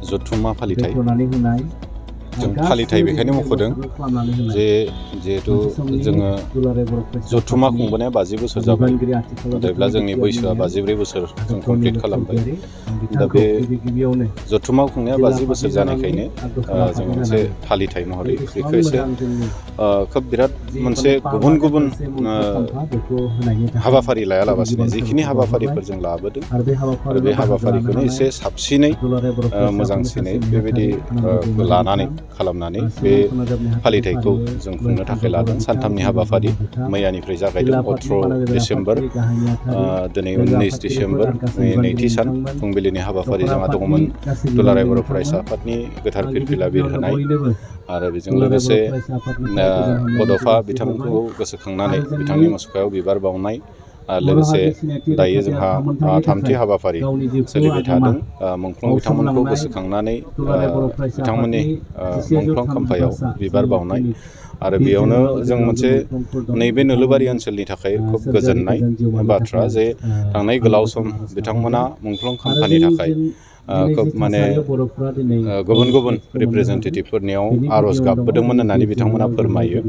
जथुम्मा फालिथाय जों फालिथाय बेखायनो मख'दों जे जिहेतु जोङो जथुम्मा खुंबोनाया 50 बोसोर जाबाय नाथायब्ला जोंनि बैसोआ 52 बोसोर जों कमप्लिट खालामबाय दा बे जथुम्मा खुंनाया 50 बोसोर जानायखायनो जों मोनसे फालिथाय महरै बेखौ एसे खोब बिराद मोनसे गुबुन हाबाफारि लायालाबासिनो जिखिनि हाबाफारिफोर जों लाबोदों आरो बे हाबाफारिखौनो एसे साबसिनै मोजांसिनै बेबायदि लानानै खालामनानै बे फालिथायखौ जों खुंनो थाखाय लादों। सानथामनि हाबाफारि मैयानिफ्राय जागायदों 18 डिसेम्बर दिनै 19 डिसेम्बर नैथि सान फुंबिलिनि हाबाफारि जोंहा दङमोन दुलाराय बर' फरायसा आफादनि गोथार फिरफिला बिर होनाय आरो बेजों लोगोसे बड'फा बिथांखौ गोसोखांनानै बिथांनि मुसुखायाव बिबार बावनाय लोगोसे दायो जोंहा थामथि हाबाफारि सोलिबाय थादों मुंख्लं बिथांमोनखौ गोसोखांनानै बिथांमोननि मुंख्लं खाम्फायाव बिबार बावनाय आरो बेयावनो जों मोनसे नैबे नोलोबारि ओनसोलनि थाखाय खुब गोजोननाय बाथ्रा जे थांनाय गोलाव सम बिथांमोना मुंख्लं खाम्फानि थाखाय खोब माने गुबुन रिप्रेजेन्टेटिभफोरनियाव आर'ज गाबबोदोंमोन होननानै बिथांमोना फोरमायो।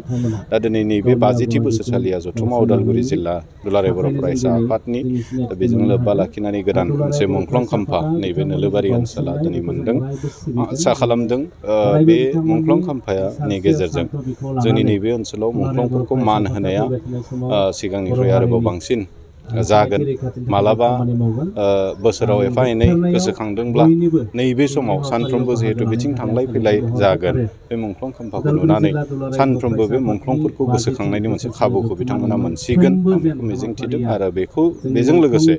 दा दिनै नैबे 50थि बोसोरसालिया जथुम्मा उदालगुरि जिल्ला दुलाराय बर' फरायसा आफादनि दा बेजों लोब्बा लाखिनानै गोदान मोनसे मुंख्लं खाम्फा नैबे नोलोबारि ओनसोला दिनै मोनदों। आसा खालामदों बे मुंख्लं खाम्फानि गेजेरजों जोंनि नैबे ओनसोलाव मुंख्लंफोरखौ मान होनाया सिगांनिख्रुइ आरोबाव बांसिन जागोन। मालाबा बोसोराव एफा एनै गोसोखांदोंब्ला नैबे समाव सानफ्रोमबो जिहेतु बिथिं थांलाय फैलाय जागोन बे मुंख्लं खाम्फाखौ नुनानै सानफ्रोमबो बे मुंख्लंफोरखौ गोसोखांनायनि मोनसे खाबुखौ बिथांमोना मोनसिगोन आं बेखौ मिजिंथिदों आरो बेजों लोगोसे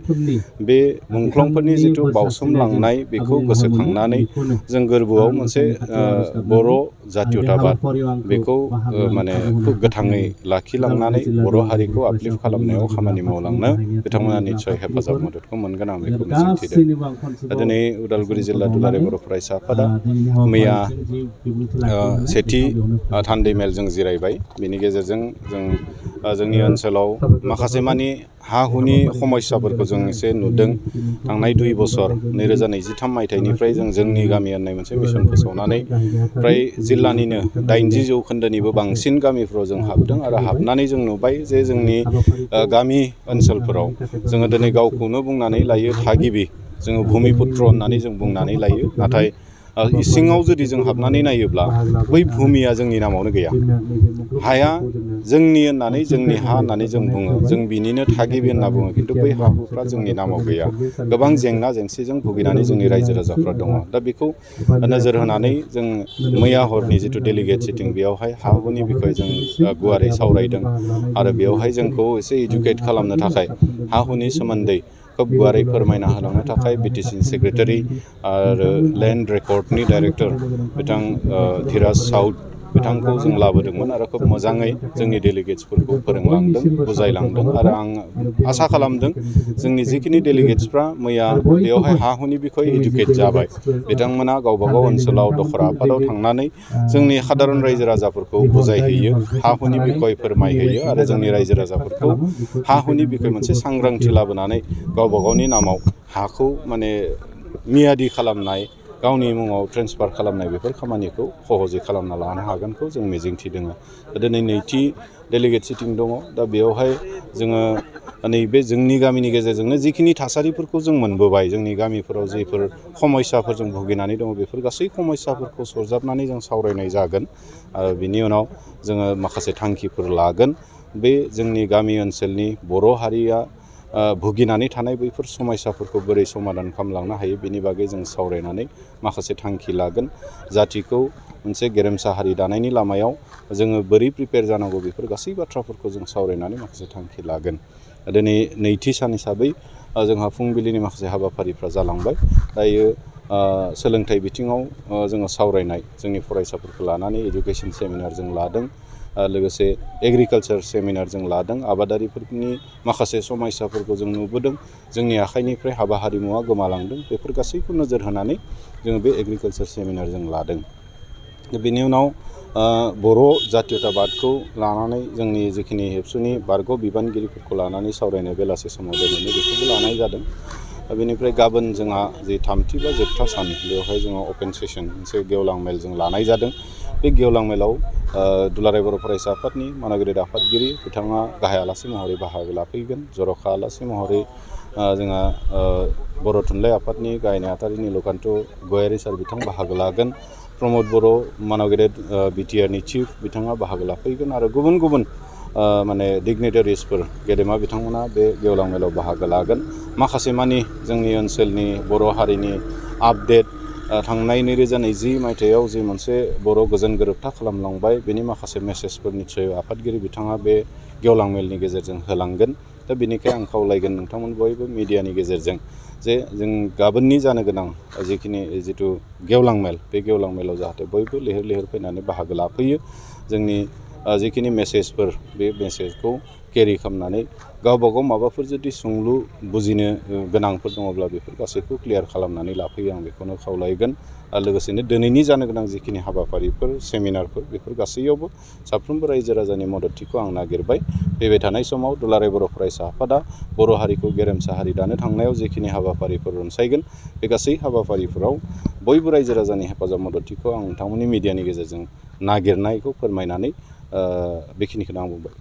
बे मुंख्लंफोरनि जिथु बावसोमलांनाय बेखौ गोसोखांनानै जों गोरबोआव मोनसे बर' जातीयताबाद बेखौ माने गोथाङै लाखिलांनानै बर' हारिखौ आपलिफ्ट खालामनायाव खामानि मावलांनो बिथांमोना निस्सय हेफाजाब मददखौ मोनगोन आं बेखौ मिजिंथिदों। दिनै उदालगुरि जिल्ला दुलाराय बर' फरायसा आफादा मैया सेथि थान्दै मेल जों जिरायबाय बेनि गेजेरजों जों जोंनि ओनसोलाव माखासे मानि हा हुनि समस्याफोरखौ जों एसे नुदों। थांनाय 2 बोसोर 2023 मायथाइनिफ्राय जोंनि गामि होननाय मोनसे मिशन फोसावनानै फ्राय जिल्लानिनो 80 जौखोन्दोनिबो बांसिन गामिफ्राव जों हाबदों आरो हाबनानै जों नुबाय जे जोंनि गामि ओनसोलफोराव जोङो दिनै गावखौनो बुंनानै लायो थागिबि जोङो भुमिपुत्र होननानै जों बुंनानै लायो नाथाय इसिङाव जुदि जों हाबनानै नायोब्ला बै भुमिया जोंनि नामावनो गैया। हाया जोंनि होननानै जोंनि हा होननानै जों बुङो जों बिनिनो थागिबि होनना बुङो खिन्थु बै हा हुफ्रा जोंनि नामाव गैया। गोबां जेंना जेंसिजों भुगिनानै जोंनि रायजो राजाफ्रा दङ। दा बेखौ नोजोर होनानै जों मैया हरनि जिथु डेलिगेट सिटिं बेयावहाय हा हुनि बिखय जों गुवारै सावरायदों आरो बेवहाय जोंखौ एसे इडुकेट खालामनो थाखाय हा हुनि सोमोन्दै खोब गुवारै फोरमायना होलांनो थाखाय बिटिसिनि सेक्रेटारि आरो लेन्ड रेकर्डनि डाइरेक्टर बिथां धीराज साउद बिथांखौ जों लाबोदोंमोन आरो खोब मोजाङै जोंनि डेलिगेट्सफोरखौ फोरोंलांदों बुजायलांदों आरो आं आसा खालामदों जोंनि जिखिनि डेलिगेट्सफ्रा मैया बेवहाय हा हुनि बिखय इडुकेट जाबाय बिथांमोना गावबागाव ओनसोलाव दखरा आफादाव थांनानै जोंनि सादारन रायजो राजाफोरखौ बुजायहैयो हा हुनि बिखय फोरमायहैयो आरो जोंनि रायजो राजाफोरखौ हा हुनि बिखय मोनसे सांग्रांथि लाबोनानै गावबा गावनि नामाव हाखौ माने मियादि खालामनाय गावनि मुङाव ट्रेन्सफार खालामनाय बेफोर खामानिखौ सहजै खालामना लानो हागोनखौ जों मिजिंथिदों। दिनै नैथि डेलिगेट सिटिं दङ। दा बेयावहाय जोङो नैबे जोंनि गामिनि गेजेरजोंनो जिखिनि थासारिफोरखौ जों मोनबोबाय जोंनि गामिफोराव जिफोर समस्याफोरजों भुगिनानै दङ बेफोर गासै समस्याफोरखौ सरजाबनानै जों सावरायनाय जागोन आरो बिनि उनाव जोङो माखासे थांखिफोर लागोन। बे जोंनि गामि ओनसोलनि बर' हारिया भुगिनानै थानाय बैफोर समस्याफोरखौ बोरै समाधान खालामलांनो हायो बेनि बागै जों सावरायनानै माखासे थांखि लागोन। जाथिखौ मोनसे गेरेमसा हारि दानायनि लामायाव जोङो बोरै प्रिपेयार जानांगौ बेफोर गासै बाथ्राफोरखौ जों सावरायनानै माखासे थांखि लागोन। दिनै नैथि सान हिसाबै जोंहा फुंबिलिनि माखासे हाबाफारिफ्रा जालांबाय। दायो सोलोंथाइ बिथिङाव जोङो सावरायनाय जोंनि फरायसाफोरखौ लानानै एडुकेसन सेमिनार जों लादों लोगोसे एग्रिकालचार सेमिनार जों लादों। आबादारिफोरनि माखासे समस्याफोरखौ जों नुबोदों जोंनि आखाइनिफ्राय हाबा हारिमुवा गोमालांदों बेफोर गासैखौ नोजोर होनानै जोङो बे एग्रिकालचार सेमिनार जों लादों। बेनि उनाव बर' जातीयताबादखौ लानानै जोंनि जिखिनि एबसुनि बारग' बिबानगिरिफोरखौ लानानै सावरायनाय बेलासे समाव दिनैनो बेखौबो लानाय जादों। बेनिफ्राय गाबोन जोंहा जि 3थि बा जोबथा सान बेवहाय जोङो अपेन सेसन मोनसे गेवलां मेल जों लानाय जादों। बे गेवलां मेलाव दुलाराय बर' फरायसा आफादनि मानागिरि आफादगिरि बिथाङा गाहाय आलासि महरै बाहागो लाफैगोन। जर'खा आलासि महरै जोंहा बर' थुनलाइ आफादनि गाहाय नेहाथारि नीलकान्त गयारी सार बिथां बाहागो लागोन। प्रमद बर' मानागिरि बिटिआरनि चिफ बिथाङा बाहागो लाफैगोन आरो गुबुन गुबुन माने डिगनिटारिसफोर गेदेमा बिथांमोना बे गेवलां मेलाव बाहागो लागोन। माखासे मानि जोंनि ओनसोलनि बर' हारिनि आपडेट थांनाय 2020 मायथाइयाव जि मोनसे बर' गोजोन गोरोबथा खालामलांबाय बेनि माखासे मेसेजफोर निस्सय आफादगिरि बिथाङा बे गेवलां मेलनि गेजेरजों होलांगोन। दा बेनिखाय आं खावलायगोन नोंथांमोन बयबो मिडियानि गेजेरजों जे जों गाबोननि जानो गोनां जिथु गेवलां मेल बे गेवलां मेलाव जाहाथे बयबो लैहोर लैहोर फैनानै बाहागो लाफैयो। जोंनि जिखिनि मेसेजफोर बे मेसेजखौ केरि खालामनानै गावबा गाव माबाफोर जुदि सोंलु बुजिनो गोनांफोर दङब्ला बेफोर गासैखौ क्लियार खालामनानै लाफैयो आं बेखौनो खावलायगोन। आरो लोगोसेनो दिनैनि जानो गोनां जिखिनि हाबाफारिफोर सेमिनारफोर बेफोर गासैयावबो साफ्रोमबो रायजो राजानि मददथिखौ आं नागिरबाय। फैबाय थानाय समाव दुलाराय बर' फरायसा आफादा बर' हारिखौ गेरेमसा हारि दानो थांनायाव जिखिनि हाबाफारिफोर रनसायगोन बे गासै हाबाफारिफोराव बयबो रायजो राजानि हेफाजाब मददथिखौ आं नोंथांमोननि मिडियानि गेजेरजों नागिरनायखौ फोरमायनानै बेखिनिखौनो आं बुंबाय।